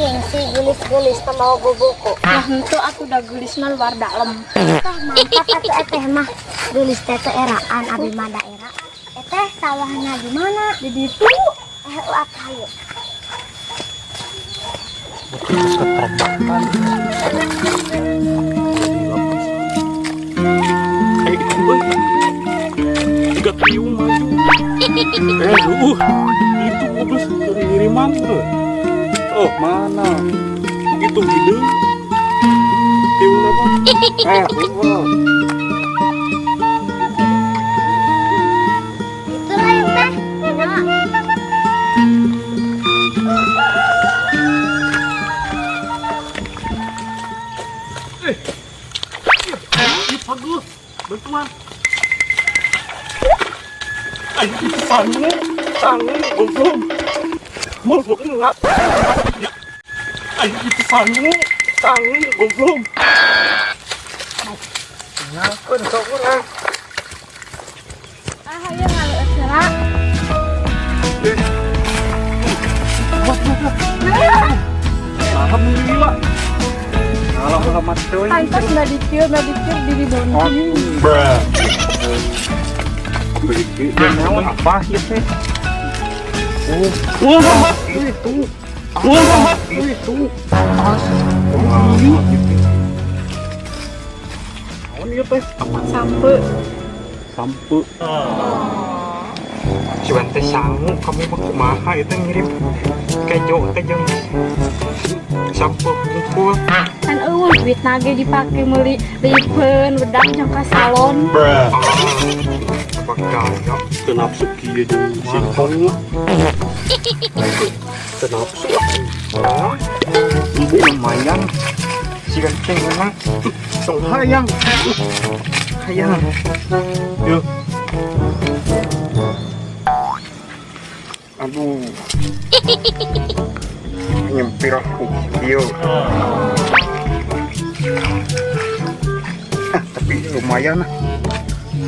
Gengsi geulis-geulis teu mau bubuku. Nah, henteu atuh da geulisna luar dalem. Teh mantap atuh eteh mah. Geulis teh teh eraan abi mah da eraan. Eteh sawahna di mana? Di ditu. Eh, uat hayu. Keterbakan. Eh, itu euy. Tiga tiung maju. Eh, itu goblok ngiriman tuh. Oh, mana? Itu hideung. Tiung apa? Eh, wah. Itu lain teh. Nah. Eh, ih, bagus. Bantuan. Ayo, sangu, sangu, goblok. Mau nggak? Ayo, itu sangu, sangu, goblok. Nyangkeun sok urang. Ah, hayu ngaleueut heula. Eh, wah, wah, wah. Alhamdulillah. Alhamdulillah teuing. Pantas nggak dicium diri bondi. Bruh. Naon apa ieu teh? Oh, wah, itu. Wah, itu. As. Naon ieu teh? Sampe. Sampe. Cuman teh sangu kami mah kumaha itu ngirim kejo teh jeung sampo hungkul. Kan eueuh duit nage dipake meuli lipen bedak jeung ka salon. Bruh. Apa gaya? Teu nafsu kieu jeung singkong lah. Teu nafsu ah. Ibu lumayan. Si ganteng memang Tong hayang. hayang. Yeuh. Aduh. Nyempir aku video. Ah, tapi lumayan lah.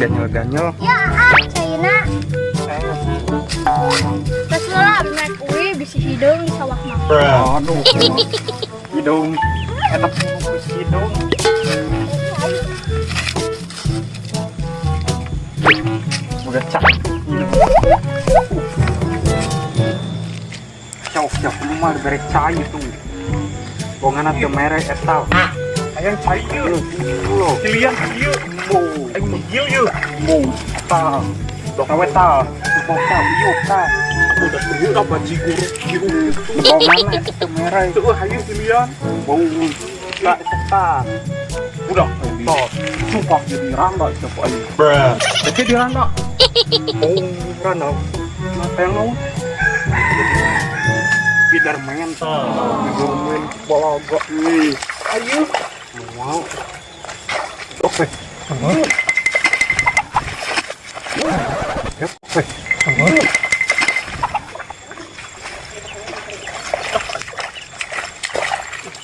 Ganyel-ganyel. Ya, ah, caina. Terus lah naik uwi bisi hideung di sawah mah. Bruh. Aduh. Hidung. Eta fokus hidung. Boga cak. Cok, cok, lu mah dibere cai itu. Bongan teu mere eta. Hayang cai ieu. Lo, Pilihan ieu. mau, Aing menggil ieu. mau, ta. Tawe ta, ta, yuk ta. Aku udah teu udah bajigur kieu gitu. Bongan eta teu mere. Teu hayu pilihan. Bau, ta, eta ta. Udah, Tos. sumpah jadi randa siapa aing. Bruh. Jadi di randa. Oh, rana. Hayang naon? Spiderman. Spiderman balaga. Ih, ayo. Mau. Oke. Oke.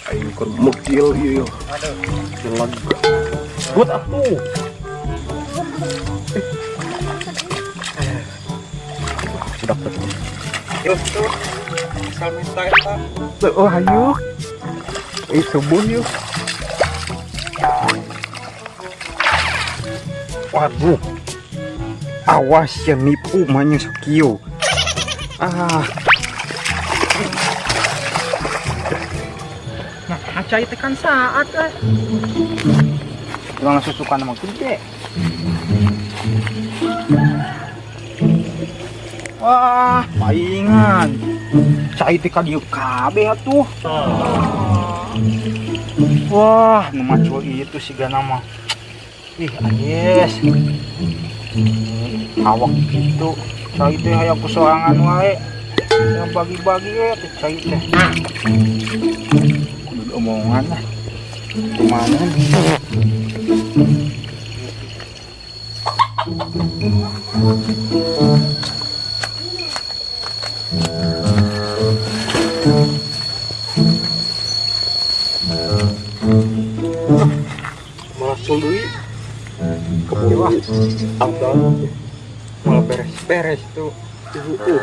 Aing keur megil ieu. Aduh. Jelag. Buat atuh. Sudah tuh. Yuk tuh. Asal minta eta. Oh, ayo. Eh, subuh yuk. Waduh. Awas ya nipu manya sakieu. Ah, Nah, cai teh kan saat eh. jangan susukan mah gede. Wah, paingan. Cai teh ka dieu kabeh atuh. Wah, nu macul itu sigana mah. Ih, anjis. Awak gitu. Cai teh hayang ku sorangan wae. Yang bagi-bagi we teh cai teh. Kudu omongan lah. Kumaha? Macul deui. Keburu ada. Malah beres-beres tuh. Ibu.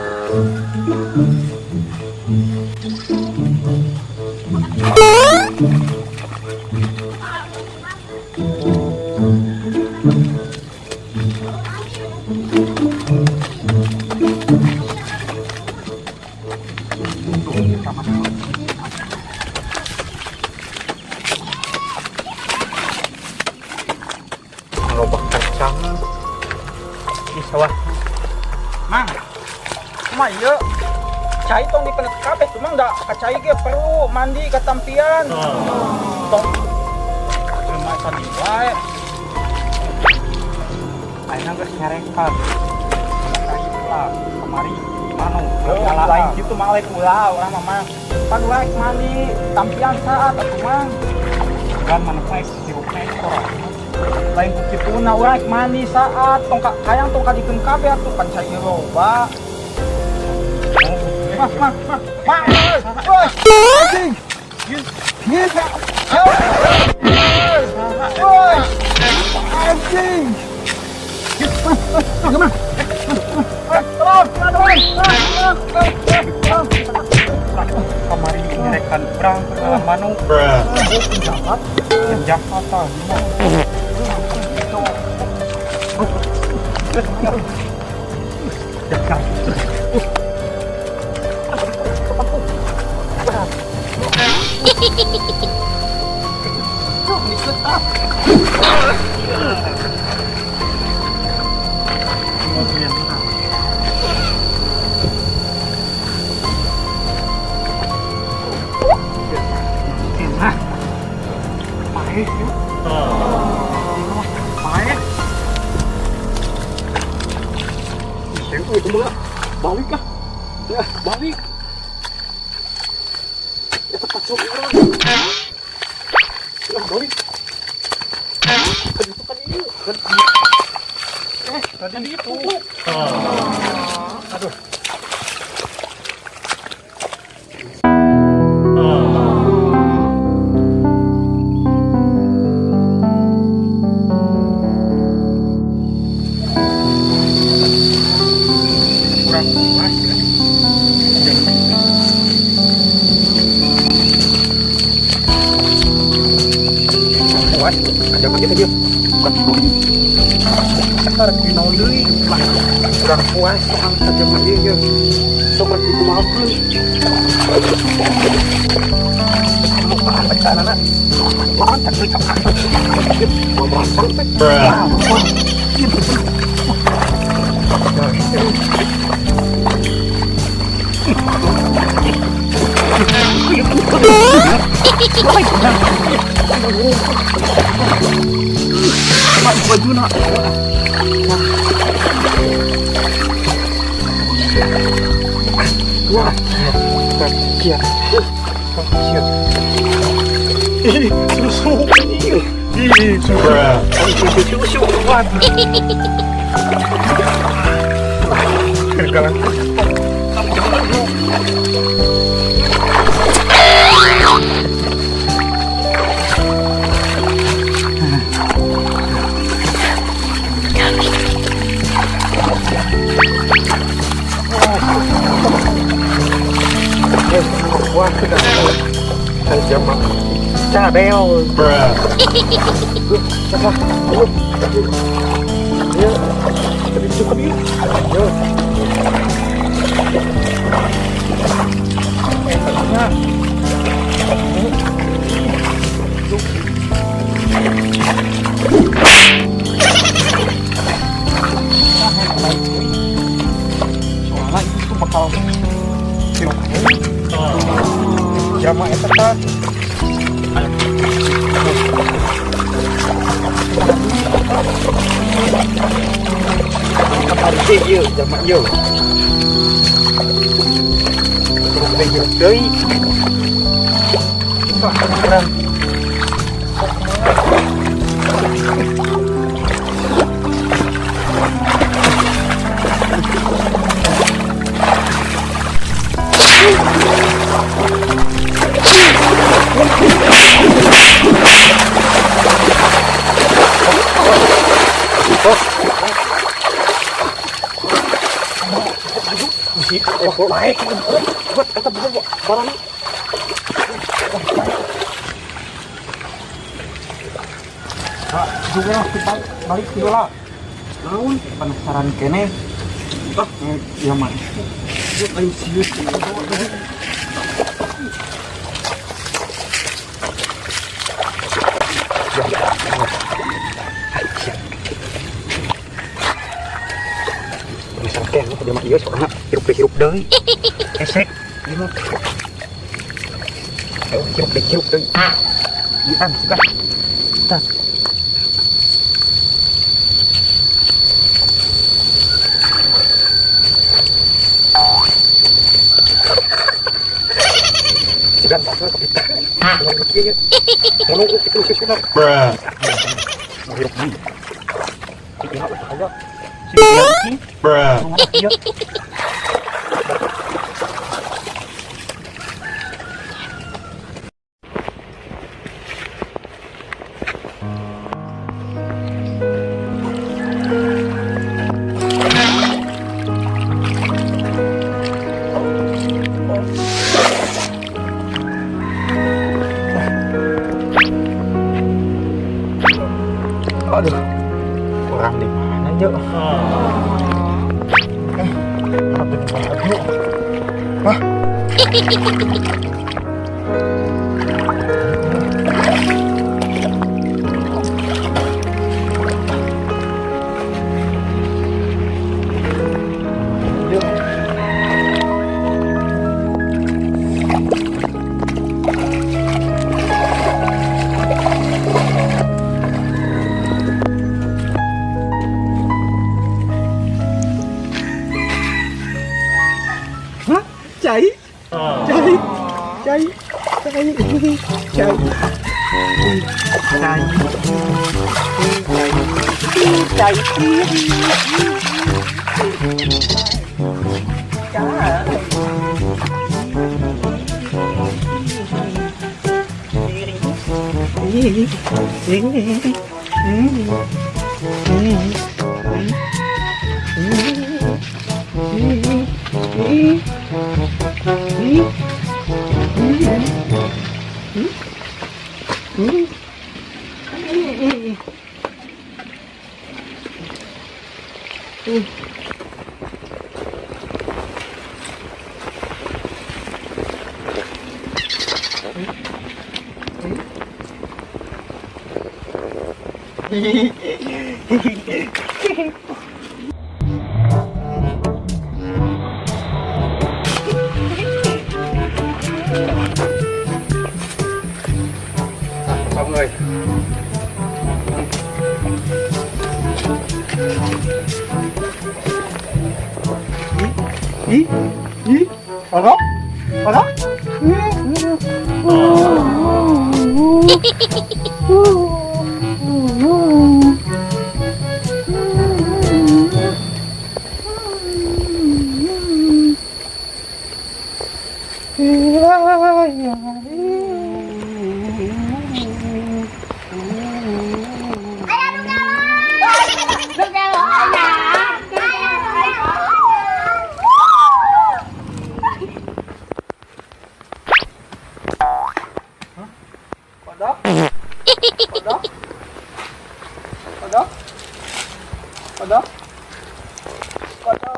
Loba kacang di sawah. Mang. Mah ieu cai tong dipenet kabeh tuh, Mang, da ka cai ge perlu mandi katampian. Tong jelema tadi wae. Ayeuna geus nyarekan. Cai ulah kamari manu. Oh, lain kitu mah, lain ulah urang mah, Mang. Pan urang rek mandi tampian saat atuh, Mang. Kan maneh mah hirupna ekor. Lain ku kituna, urang rek mandi saat tong ka hayang tong kadikeun kabeh atuh, pan cai ge loba. Mang, Mang, Mang, Mang, euy. Anjing. Ih, euy. Anjing. Tolong, tolong, tolong. Kamari nyarekan urang ke manu. Oh, penjahat. Penjahat tah gimana? Nah, paeh yuk. Paeh. Itu mah balik ah. Ya, balik. Eta pacok urang. Ya, balik. Kan itu kan ieu. Kan Tadi itu. Aduh. Kurang puas ya. Puas. Ada apa kita dia? Bukan Ntar dinaon deui lah. Kurang puas soal saja mah ieu ge. Sok rek dikumahakeun. Kamu pacanana. Lawan tak deui ka. Mau berantem teh. Wah, bajuna. Wah, kia, kia. Ih, susu. Ih, susu. Susu, wah. Galang. Wah, sudah. Saja mak. Cadel. Ya, tadi cukup yuk. Yo. Soalnya itu tuh bakal jama eta tah. Kamari ieu jama ieu. Terus hirup deui. Wah, keren. Baik. Buat eta barang. Pak, juga kita balik dulu lah. Naon penasaran kene. Ah, ya mah. Yuk, ayo serius. Penasaran kene jelema ieu soalna hirup deui hirup deui. Esek ieu mah. Ayo hirup deui hirup deui. Ieu ah, suka. Tah. Sugan batur kita. Ngomong kieu. Ngomong kitu susuna. Bruh. Mau hirup deui. Ieu mah aja. Bruh. Ieu. Aduh, orang di mana yuk? Eh, harap di baju. Hah? Yuk. Hah? Cai? Cai? Cai? Cai? Cai? Cai? Cai? Cai? Xong rồi. Ý, ý, ở đó, ở đó. Aya nu gelo aya. Aya. Kodok. Kodok. Kodok. Kodok. Kodok. Kodok.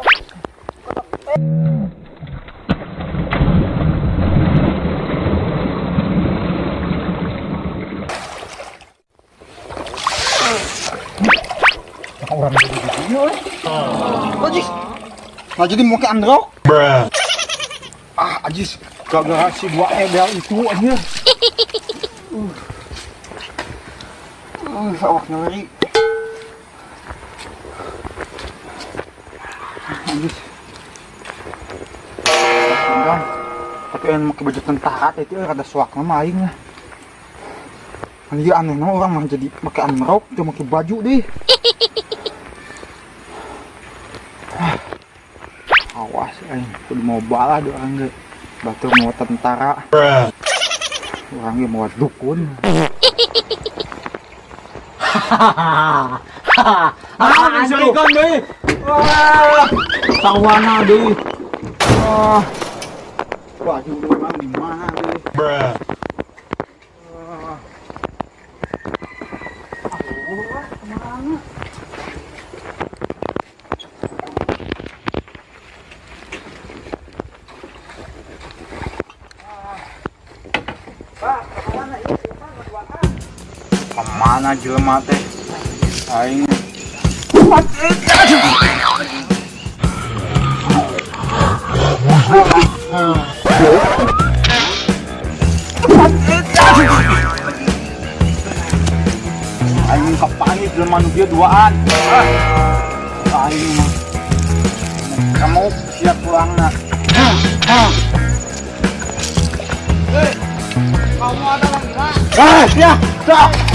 Orang jadi gitu eh. Ajis. Nah jadi mau ke androk. Bruh. Ah, Ajis, gara-gara si dua ebel itu aja. Awak nyeri. Ajis. Enggak. Tapi yang pakai baju tentara itu rada suak mah aing lah. Kan ieu aneh no, orang mah jadi pakai androk, dia pakai baju deh. Awas aing kudu mau balah deh orang ge. Batur mau tentara. Orang ge mau dukun. Ah, diserikan deui. Wah, sawana deui. Wah. Baju orang di mana deui? Bruh. Aduh, Mana jelema teh? Aing. Aing kapanggih jelema nu bieu duaan. Ah. Aing mah. Kamu siap pulangna. Hei, kamu ada lagi lah. Ah, ya. Dah. Ah.